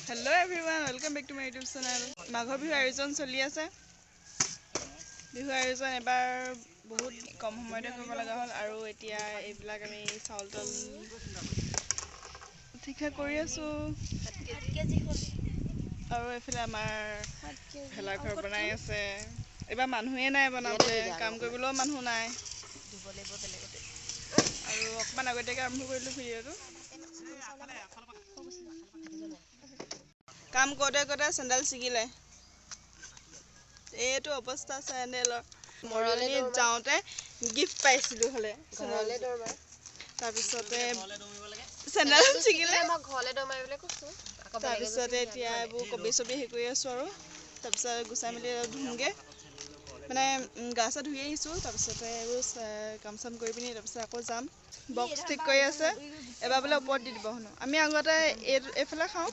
Hello everyone, welcome back to my YouTube channel. মাঘৰ বিহু আয়োজন চলি আছে। বিহু আয়োজন এবাৰ বহুত কম সময়তে কৰিব লগা হ'ল আৰু এতিয়া এইবিলাক আমি চাউল তাউল ঠিক ঠাক কৰি আছোঁ। আৰু এইফালে আমাৰ ভেলাঘৰ বনাই আছে। এইবাৰ মানুহেই নাই বনাবলৈ, কাম কৰিবলৈও মানুহ নাই। আৰু অকণমান আগতীয়াকৈ আৰম্ভ কৰিলোঁ ভিডিঅ'টো। কাম কৰোঁতে কৰোঁতে চেণ্ডেল ছিগিলে, এইটো অৱস্থা চেণ্ডেলৰ। মৰিয়নিত যাওঁতে গিফ্ট পাইছিলোঁ হ'লে, তাৰপিছতে চেণ্ডেল ছিগিলে। তাৰপিছতে এতিয়া এইবোৰ কবি চবি হেৰি কৰি আছোঁ আৰু তাৰপিছত গুচাই মেলি ধুমগৈ, মানে গা চা ধুই আহিছোঁ। তাৰপিছতে এইবোৰ কাম চাম কৰি পিনি তাৰপিছত আকৌ যাম। বক্স ঠিক কৰি আছে, এবাৰ বোলে ওপৰত দি দিব হেনো। আমি আগতে এইফালে খাওঁ,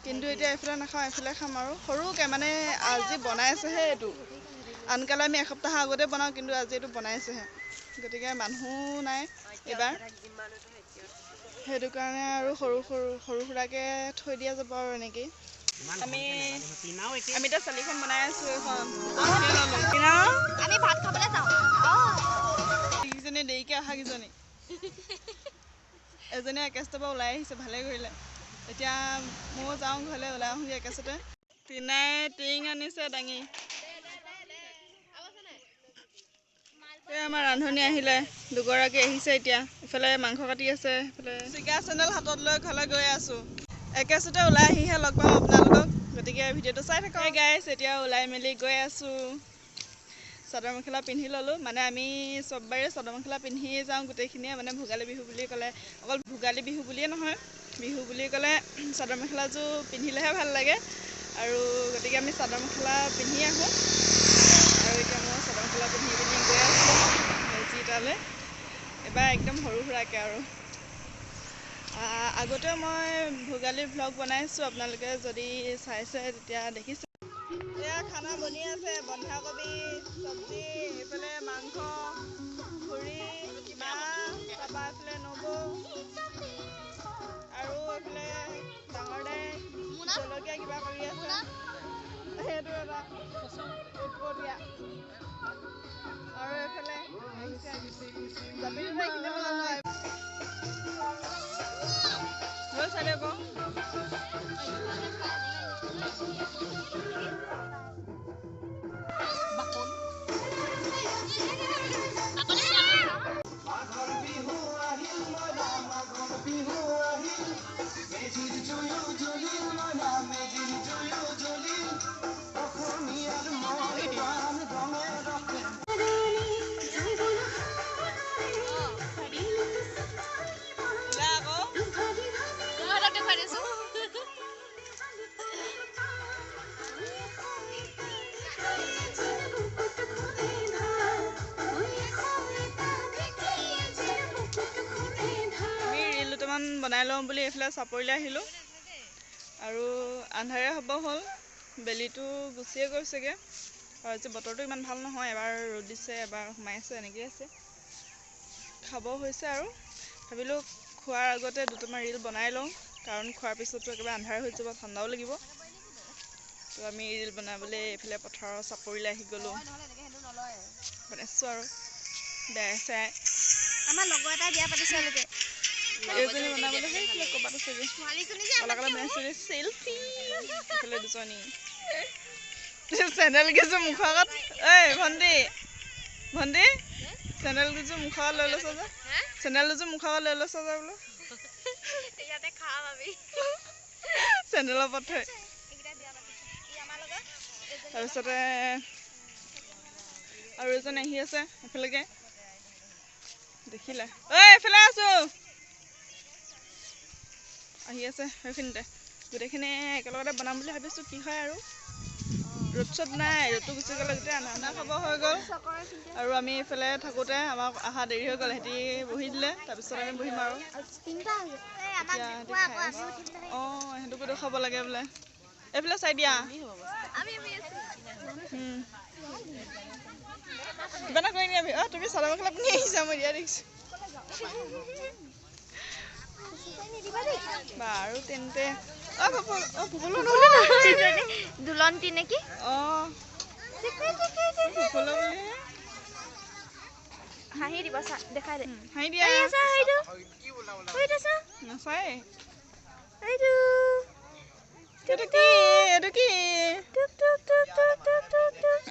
কিন্তু এতিয়া এইফালে নাখাওঁ, এইফালে খাম আৰু সৰুকৈ। মানে আজি বনাইছেহে এইটো, আনকালে আমি এসপ্তাহৰ আগতে বনাওঁ, কিন্তু আজি এইটো বনাইছেহে। গতিকে মানুহো নাই এইবাৰ, সেইটো কাৰণে আৰু সৰু সৰু সৰু সুৰাকৈ থৈ দিয়া যাব আৰু এনেকেই। আমি আমি এতিয়া চালিখন বনাই আছোঁ এইখন। আমি ভাত খাবলৈ যাওঁ। কেইজনী দেৰিকৈ অহা কেইজনী, এজনী একেচতে পৰা ওলাই আহিছে, ভালেই কৰিলে। এতিয়া ময়ো যাওঁ ঘৰলৈ, ওলাই আহোঁগৈ একেচতে। টিনাই টিং আনিছে দাঙি। এই আমাৰ ৰান্ধনী আহিলে, দুগৰাকী আহিছে এতিয়া। ইফালে মাংস কাটি আছে, ইফালে চিগা চেণ্ডেল হাতত লৈ ঘৰলৈ গৈ আছোঁ। একেচতে ওলাই আহিহে লগ পাম আপোনালোকক, গতিকে ভিডিঅ'টো চাই থাকক। গাইছ, এতিয়া ওলাই মেলি গৈ আছোঁ। চাদৰ মেখেলা পিন্ধি ল'লোঁ, মানে আমি চববাৰে চাদৰ মেখেলা পিন্ধিয়ে যাওঁ গোটেইখিনিয়ে। মানে ভোগালী বিহু বুলি ক'লে, অকল ভোগালী বিহু বুলিয়ে নহয়, বিহু বুলি ক'লে চাদৰ মেখেলাযোৰ পিন্ধিলেহে ভাল লাগে আৰু গতিকে আমি চাদৰ মেখেলা পিন্ধি আহোঁ। আৰু এতিয়া মই চাদৰ মেখেলা পিন্ধি পিন্ধি গৈ আছোঁ মেজি তালৈ। এবাৰ একদম সৰু সুৰাকৈ আৰু। আগতে মই ভোগালী ভ্লগ বনাইছোঁ, আপোনালোকে যদি চাইছে তেতিয়া দেখিছে। এয়া খানা বনি আছে, বন্ধাকবি চব্জি, এইফালে মাংস, খুৰী, মা, তাৰপৰা এইফালে নবৌ, আৰু এইফালে ডাঙৰ দাই জলকীয়া কিবা কৰি আছে, সেইটো এটা উৎপতীয়া। আৰু এইফালে আহিছে জাপিটো এইখিনিতে পেলালোঁ। চাই আকৌ বনাই লওঁ বুলি এইফালে চাপৰিলৈ আহিলোঁ। আৰু আন্ধাৰে হ'ব হ'ল, বেলিটো গুচিয়ে গৈছেগৈ। আৰু আজি বতৰটো ইমান ভাল নহয়, এবাৰ ৰ'দ দিছে, এবাৰ সোমাইছে, এনেকেই আছে। খাব হৈছে আৰু ভাবিলোঁ খোৱাৰ আগতে দুটামান ৰীল বনাই লওঁ, কাৰণ খোৱাৰ পিছততো একেবাৰে আন্ধাৰ হৈ যাব, ঠাণ্ডাও লাগিব। তো আমি ৰীল বনাবলৈ এইফালে পথাৰৰ চাপৰিলৈ আহি গ'লোঁ, বনাইছোঁ আৰু বেয়াই চাই। আমাৰ লগৰ এটাই বিয়া পাতিছে লোকে। এইজনী বনাবলৈ সেইফালে ক'ৰবাত আছেগৈ, অকলে বনাইছে চেলফি। এইফালে দুজনী চেণ্ডেল কেইযোৰ মুখৰ আগত। ঐ ভণ্টি, ভণ্টি, চেণ্ডেল কেইযোৰ মুখৰ আগত লৈ লৈছ যে, চেণ্ডেল দুযোৰ মুখৰ আগত লৈ লৈছ যে বোলো চেণ্ডেলৰ ওপৰত থৈ। তাৰপিছতে আৰু এজন আহি আছে এইফালেকে, দেখিলে। ঐ এইফালে আছোঁ, আহি আছে সেইখিনিতে। গোটেইখিনি একেলগতে বনাম বুলি ভাবিছোঁ, কি হয় আৰু। ৰ'দ চ'দ নাই, ৰ'দটো গুচি গ'লে গোটেই আনা খাব হৈ গ'ল। আৰু আমি এইফালে থাকোঁতে আমাক অহা দেৰি হৈ গ'ল, সিহঁতি বহি দিলে, তাৰপিছত আমি বহিম আৰু। এতিয়া সিহঁতি খাই আছে। অঁ, সিহঁতকো দেখুৱাব লাগে বোলে। এইফালে চাই দিয়া। কিবা এটা কৰি নিয়াবি। অঁ, তুমি চাদৰ মেখেলা পিন্ধি আহিছা, মই দিয়া দেখিছোঁ। বাৰু তেন্তে দুলন্তি নেকি? হাঁহি দিব, দেখাই দে। হাঁহি দিয়া। নাচায়। এইটো কি? এইটো কি?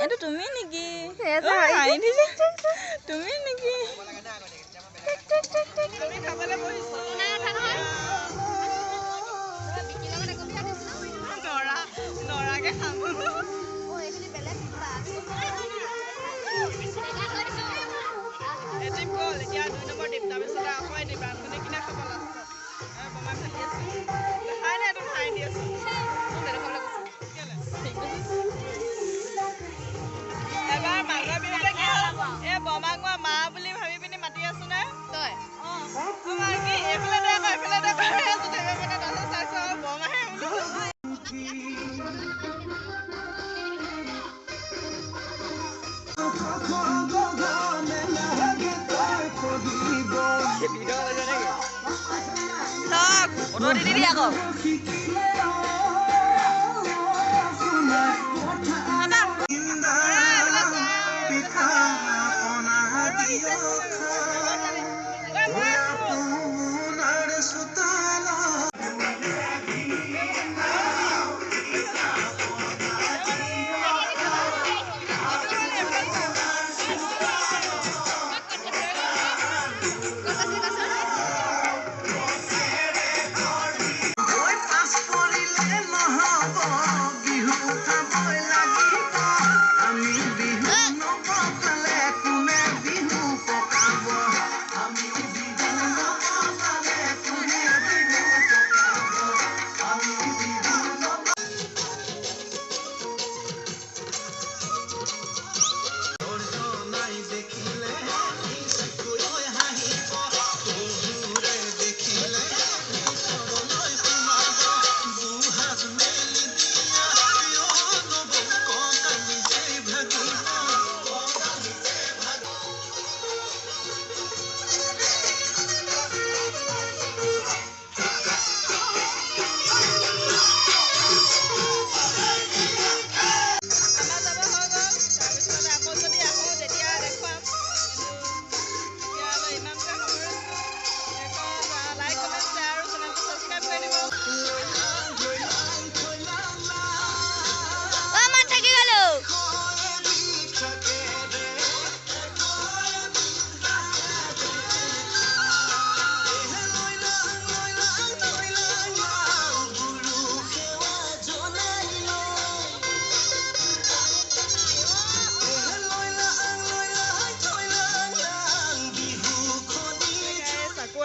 এইটো তুমি নেকি? তুমি নেকি? নৰাকে খাম। এটিপ গ'ল, এতিয়া 2 নম্বৰ টিপ। তাৰপিছতে আকৌ এটিপ ৰান্ধনি কিনে খাব লাষ্টত। বমাই ভাজি আছো, দেখাই নাই, তোক হাঁহি দি আছো। এবাৰ মাঘৰ বিহুতে কি হ'ল, এই বমাক মই মা বুলি ভাবি পিনি মাতি আছো নে তই কি এইফালে দে আকৌ এইফালে দে আছো, তাৰপিছত চাইছো আৰু বমাহে বোলো।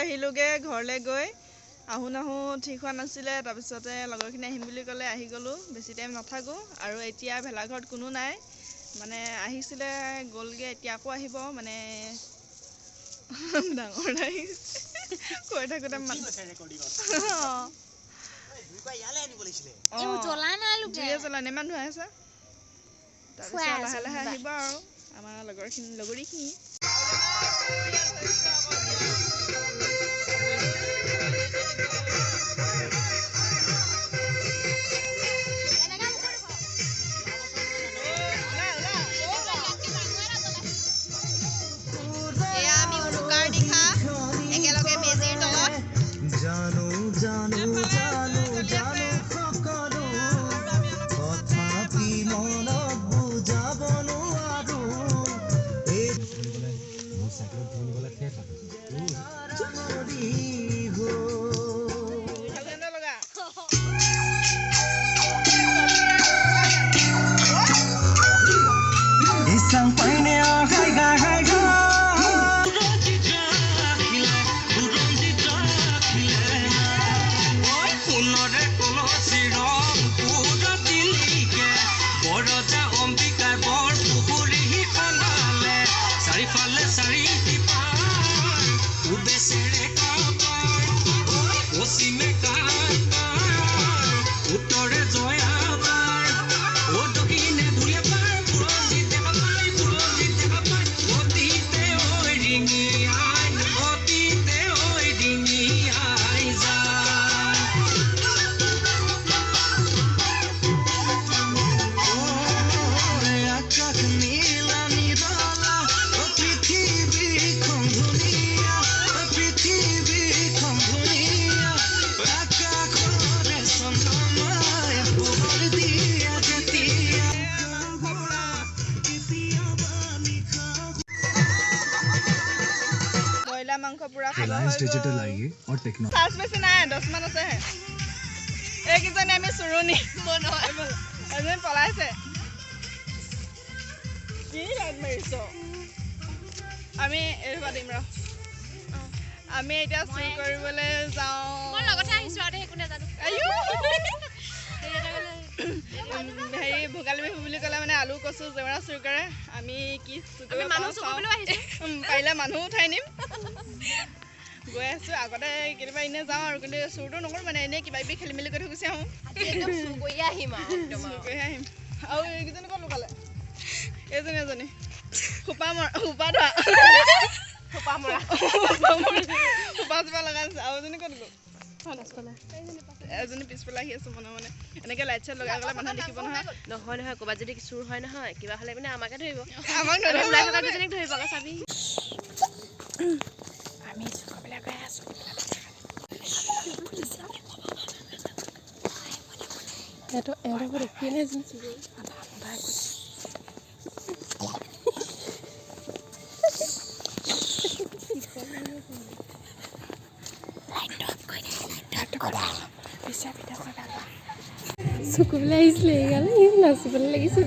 আহিলোগৈ ঘৰলৈ গৈ আহোঁ নাহোঁ ঠিক হোৱা নাছিলে। তাৰপিছতে লগৰখিনি আহিম বুলি ক'লে, আহি গ'লোঁ। বেছি টাইম নাথাকোঁ আৰু। এতিয়া ভেলাঘৰত কোনো নাই, মানে আহিছিলে গ'লগৈ, এতিয়া আকৌ আহিব। মানে ডাঙৰ আহিছে কৈ থাকোঁতে জুয়ে জ্বলা নাই, ইমান ধোঁৱা আছে। তাৰপিছত লাহে লাহে আহিব আৰু আমাৰ লগৰখিনি, লগৰীখিনি। একেলগে মেজিৰ তলত জানো জানো জানো জানো সকলো তথাপি মনত বুজাব নোৱাৰো। रिलायंस डिजिटल आइए और टेक्नोलॉजी চাৰ্জ বেছি নাই, 10 মান আছেহে। এইকেইজনী আমি চুৰণি, এজনী পলাইছে। কি লাইট মাৰিছ? আমি এইসোপা দিম ৰ। আমি এতিয়া চুৰ কৰিবলৈ যাওঁ। মই লগতে আহিছো আৰু একো নাজানো। আইও! হেৰি, ভোগালী বিহু বুলি ক'লে মানে আলু, কচু, জেওৰা চুৰ কৰে। আমি কি চুৰ কৰিব মানুহ পাৰোঁ চুৰ চাওঁ। কৰিবলৈও আহিছো। পাৰিলে মানুহ উঠাই নিম। গৈ আছোঁ। আগতে কেতিয়াবা এনেই যাওঁ আৰু, কিন্তু চুৰটো নকৰোঁ, মানে এনেই কিবা কিবি খেলি মেলি কৰি থৈ গুচি আহোঁ। একদম চুৰ কৰিয়ে আহিম আৰু একদম। চুৰ কৰিহে আহিম। আৰু এইকেইজনী ক'ত লুকালে? এইজনী, এজনী সোপা মৰা, সোপা ধোৱা, সোপা মৰা, সোপা মৰা, সোপা চোপা লগাই আছে। আৰু এজনী ক'ত গ'ল? এজনী পিছফালে আহি আছো মনে মনে। এনেকে লাইট চাইট লগাই গ'লে মানুহে দেখিব নহয়। নহয় নহয়, ক'ৰবাত যদি চুৰ হয় নহয়, কিবা হ'লে মানে আমাকে ধৰিব। আমাক আমি ওলাই নধৰিব। থকা কেইজনীক ধৰিব আকৌ, চাবি। আমি চুৰ কৰিবলৈ গৈ আছোঁ। সিহঁতৰ এওঁলোকৰ দেখিয়ে নাই। আধা কৈছে। চুৰ কৰিবলৈ আহিছিলে, সেইকাৰণে সি নাচিবলৈ লাগিছে।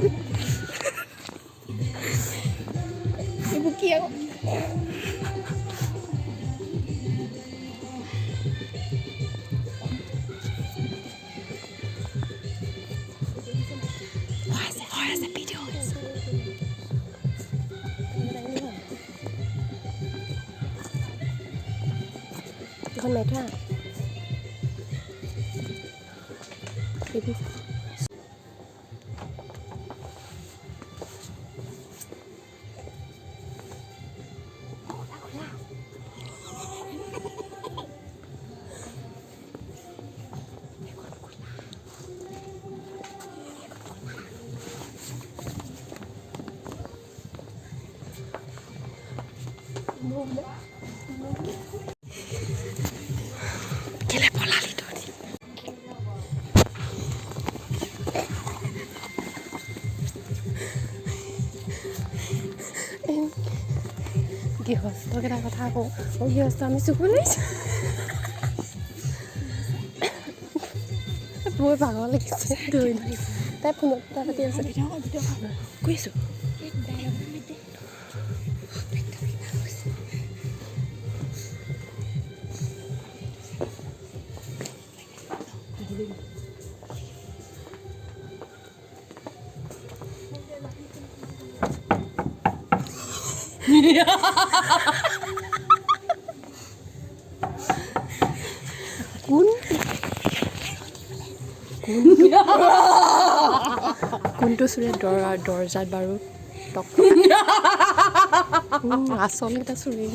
এইবোৰ কি আকৌ? হৈ আছে, ভিডিঅ' হৈ আছে। এখন মাৰি থোৱা। বেবী। কেলে পলালি তহঁতি? গৃহস্থক এটা কথা কওঁ। অ' গৃহস্থ, আমি চুৰ কৰিবলৈ আহিছোঁ। বৰ ভাগৰ লাগিছে। ধৰি তাই ফোনত কথা পাতি আছে। কৈছোঁ। কোন কোনটো চোৰে দৰ্জাত বাৰু টক আচলকেইটা চুৰি।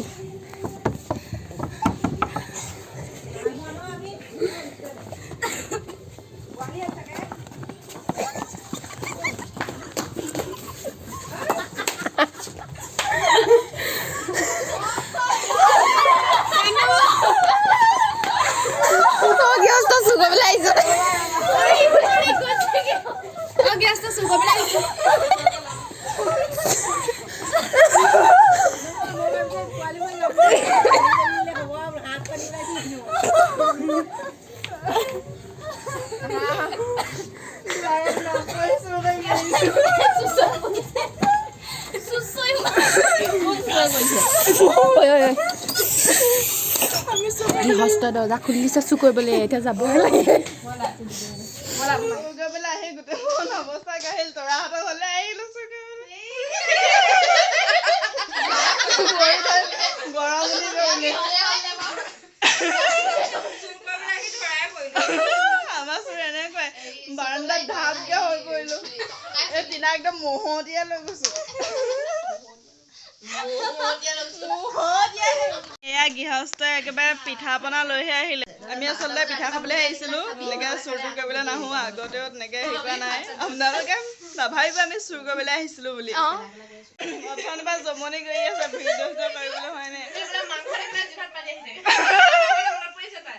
গৃহস্থ চুৰ কৰিবলৈ আহিছোঁ। গৃহস্থ চুৰ কৰিবলৈ আহিছো। ঐ ঐ ঐ, গৃহস্থ দৰ্জা খুলি দিছে চুৰ কৰিবলৈ, এতিয়া যাবহে লাগে। চুৰ কৰিবলৈ আহি গোটেইখন অৱস্থা কাহিল। তৰাহঁতৰ ঘৰলৈ আহিলো চুৰ কৰিবলৈ। গৰম বুলি কবলে আমাৰ চুৰ এনেকুৱাই। বাৰান্দাত ঢাপকে হৈ পৰিলো। এই টিনা একদম মহতীয়া লৈ গৈছো, মহতীয়া। এয়া গৃহস্থই একেবাৰে পিঠা পনা লৈহে আহিলে। আমি আচলতে পিঠা খাবলৈ আহিছিলো, তেনেকে চুৰ তুৰ কৰিবলৈ নাহো। আগতেও তেনেকে হেৰি কৰা নাই। আপোনালোকে নাভাবিব আমি চুৰ কৰিবলৈ আহিছিলো বুলি। অথনিৰ পৰা জমনি কৰি আছে, ভিডিঅ' চিডিঅ' কৰিবলৈ হয় নাই। মাংস দেখিলে জিভাত পানী আহি থাকে। মনত পৰিছে তাই।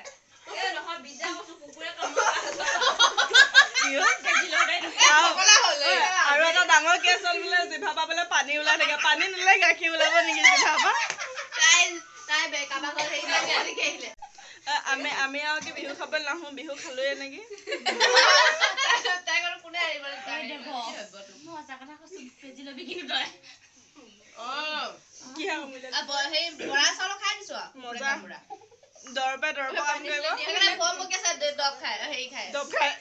এই নহয়, বিদ্যা কৈছো, কুকুৰে কামোৰা। কি হ'ল? আৰু এটা ডাঙৰ কেছ হ'ল বোলে, জিভা পৰা বোলে পানী ওলাই থাকে। পানী নোলাই, গাখীৰ ওলাব নেকি জিভা পৰা? তাই তাই আমি আমি আৰু কি বিহু খাবলৈ নাহো, বিহু খালোৱে নেকি? দৰৱে দৰৱ কাম কৰিব। দৰৱ খাই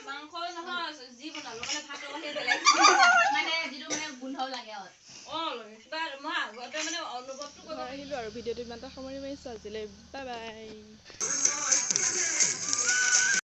মাংস নহয়, যি বনালো মানে ভাতৰ বাহিৰে বেলেগ মানে যিটো মানে গোন্ধ লাগে আৰু কিবা মই আগতে মানে অনুভৱটো আহিলোঁ আৰু ভিডিঅ'টো ইমানটা সামৰি মাৰিছোঁ আজিলৈ। Bye bye.